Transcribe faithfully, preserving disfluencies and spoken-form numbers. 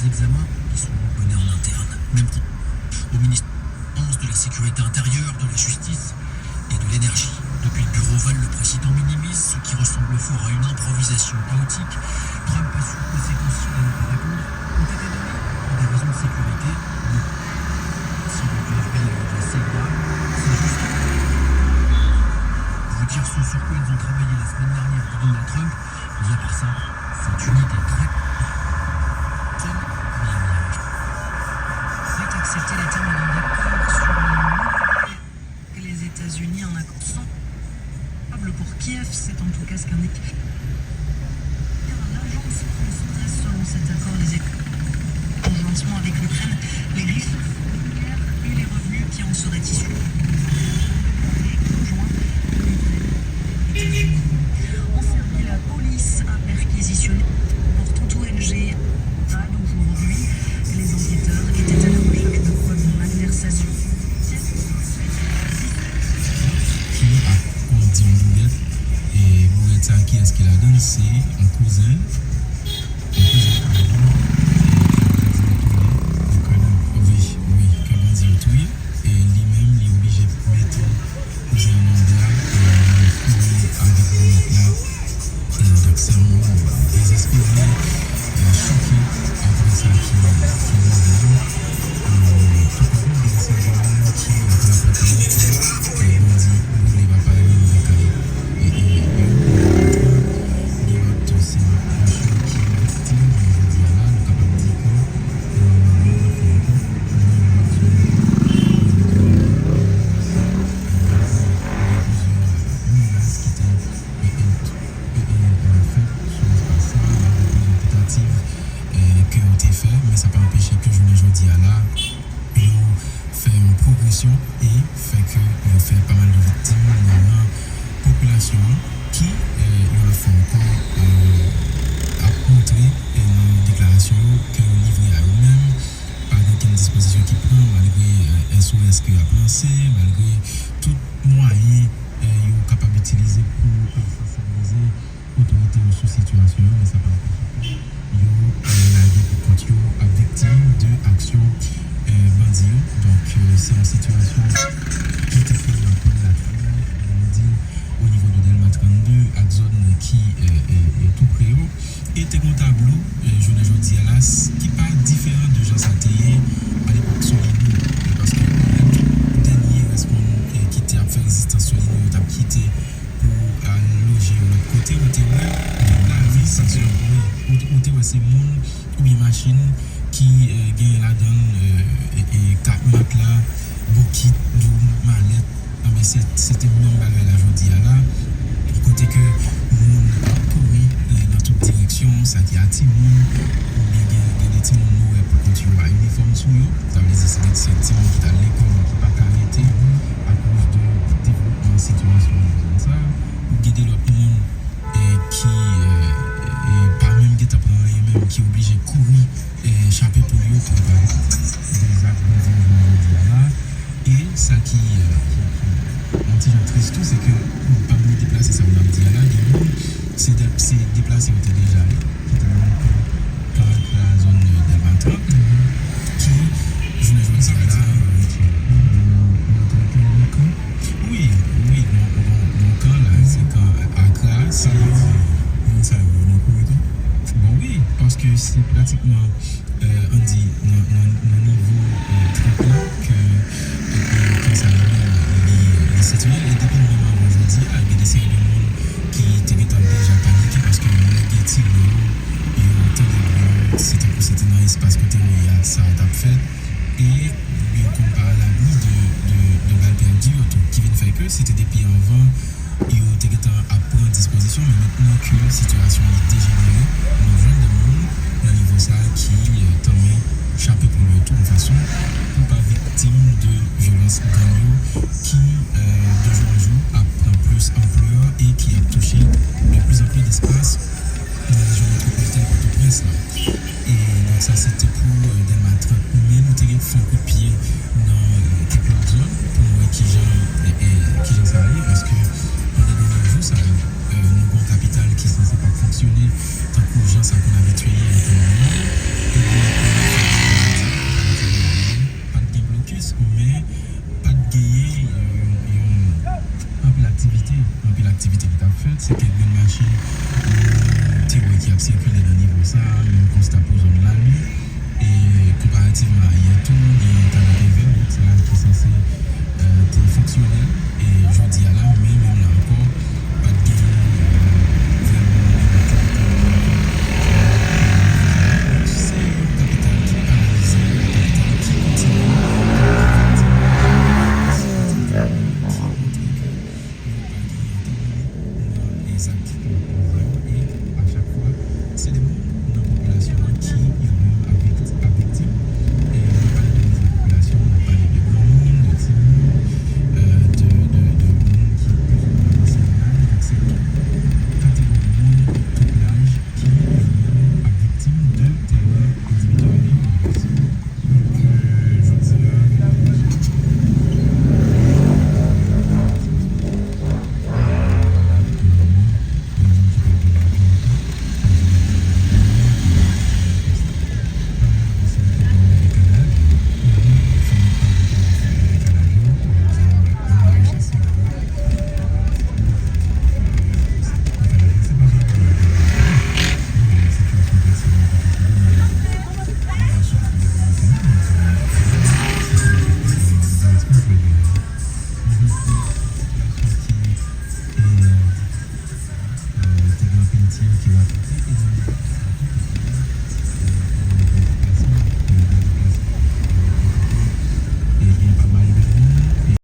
Examens qui sont menés en interne, même au ministère de la Sécurité intérieure, de la Justice et de l'Énergie. Depuis le bureau ovale, le président minimise ce qui ressemble fort à une improvisation chaotique. Trump assure que ces consignes à ne pas répondre ont été données pour des raisons de sécurité. Si le P F B a eu de la C I A, c'est juste vous dire ce sur quoi ils ont travaillé la semaine dernière avec Donald Trump. Mis à part ça, c'est une idée très bonne. Accepter les termes d'un accord sur un nouveau que les États-Unis en accord sans pour Kiev, c'est en tout cas ce qu'indique l'agence France Presse. Selon cet accord, les échanges avec l'Ukraine, les richesses de guerre et les revenus qui en seraient issus. Enfin, la police a perquisitionné pour toute O N G. Aujourd'hui, les enquêteurs étaient à la recherche de preuves de malversation. Ki ak yon di yon bougèt. E bougèt sa, kiyès ki ladan l? Se yon kouzen. Yon kouzen a Donald Trump, ke bandi yo touye. E li menm, li oblije mete kouzen an nan bra, e li kouri avèk bougèt la. E donk, se yon moun dezespere, e choke apre sa ki, ki rive yo. E tout moun gen se moun ki ap rapòte ke, e bandi boule papa yo nan kay, e, e, e yo. Gen lòt se pwòch yo ki viktim, jodi a la, nou kapab di ke, e, nou gen lòt fè ankò, nou gen lòt zòn, e, gen plizyè menas ki te, e, e, e, e, fèt sou espas sa, malgre plizyè tantativ, e, ke yo te fè, men sa pa anpeche ke jounen jodi a la, yo fè yon pwogresyon e fè ke yo fè pa mal de viktim nan ran popilasyon an ki, e, yon lòt fwa ankò, e, ap montre, e, nan deklarasyon yo ke yo livre a yo menm, pa gen okenn dispozisyon ki pran malgre, e, S O S ke y ap lanse, malgre tout mwayen, e, yo kapab itilize pou, e, sansibilize otorite yo sou sitiyasyon yo, men sa pa anpeche ke yo, e, lage pou kont yo ap viktim de aksyon, e, bandi yo. Donk, e, se yon sitiyasyon ki te fè yon pil latrayay, e, nou di, o nivo de Dèlma trannde ak zòn ki, e, e, e, tou pre yo. E te gen yon tablo, e, jounen jodi a la, s-, ki pa diferan de jan sa te ye alepòk Solino. E paske lè tout dènye rès moun, e, ki te ap fè rezistans Solino yo t ap kite pou al loje yo lòt kote, ou te wè lavi se, wi, ou, ou te wè se moun oubyen machin ki, e, genyen ladan l, e, e, e, kat matla, bokit, doum, malèt. Anben, se, se te menm bagay la jodi a la, kote ke moun ap kouri, e, nan tout direksyon, sa ki a timoun, oubyen gen, gen de timoun nou wè pou kont yo a inifòm sou yo, sa vle di se de, se timoun ki t al lekòl, ki pa ka rete akoz de devlopman sitiyasyon nan zòn sa, ou gen de lòt moun, e, ki, e, e, pa menm gentan pran anyen menm, ki oblije kouri, e, chape poul yo pou yo pa vin de zak bandi jounen jodi a la. E sa ki, e, ki, ki yon ti jan tris tou, se ke pami deplase sa yo n ap di a la, gen moun, se de, se deplase yo te deja ye, ki te nan kan, kan Akra, zòn, e, Dèlma trant, ki, jounen jodi a la, wi, wi, bon, bon, bon kan la, se kan Akra, se moun sa yo, yo nan kouri tou? Bon, wi, paske se pratikman, e, ann di, nan, nan, nan nivo, e, trant la, ke, e, e, kan sa li menm, li, li sitiye, e depi menm avan jodi a, gen de seri de moun ki te gentan deja panike paske yo lè gen tire yo, yo tande bri yo, se tankou se te nan espas kote yo ye a, sa t ap fèt. E yo konn pa alabri de, de, de bal pèdi yo tou, ki vin fè ke se te depi anvan yo te gentan ap pran dispozisyon, men mentnan ke sitiyasyon an li dejenere, nou jwenn de moun nan nivo sa a ki, e, tanmen chape poul yo tou yon fason pou pa viktim de vyolans gang yo ki, e, de jou an jou ap pran plis anplè e ki ap touche de plis an plis despas nan rejyon metwopolitèn Pòtoprens la. E donk sa se te pou, e, Dèlma trant, men nou te gen fè yon kout pye nan, e, kèk lòt zòn pou nou wè kijan, e, e, kijan sa ye, paske pandan dènye jou sa yo, e, nou gen yon kapital ki sanse pa fonksyone tankou jan sa konn abitye ye an tan nòmal. Ebyen, e, sikile nan nivo sa a, menm konsta pou zòn la, nou. E konparativman a yè tou, gen kanal de vè, wout sa a ki sanse, e, te fonksyonèl. E jodi a la, men menm la ankò, pa t gen, e, vrèman yon aktivite. Se yon kapital ki paralize, yon kapital ki kontinye, ki montre ke nou pa gen otonomi nan, e, zak ki pran pòz la yo, e a chak fwa, se de moun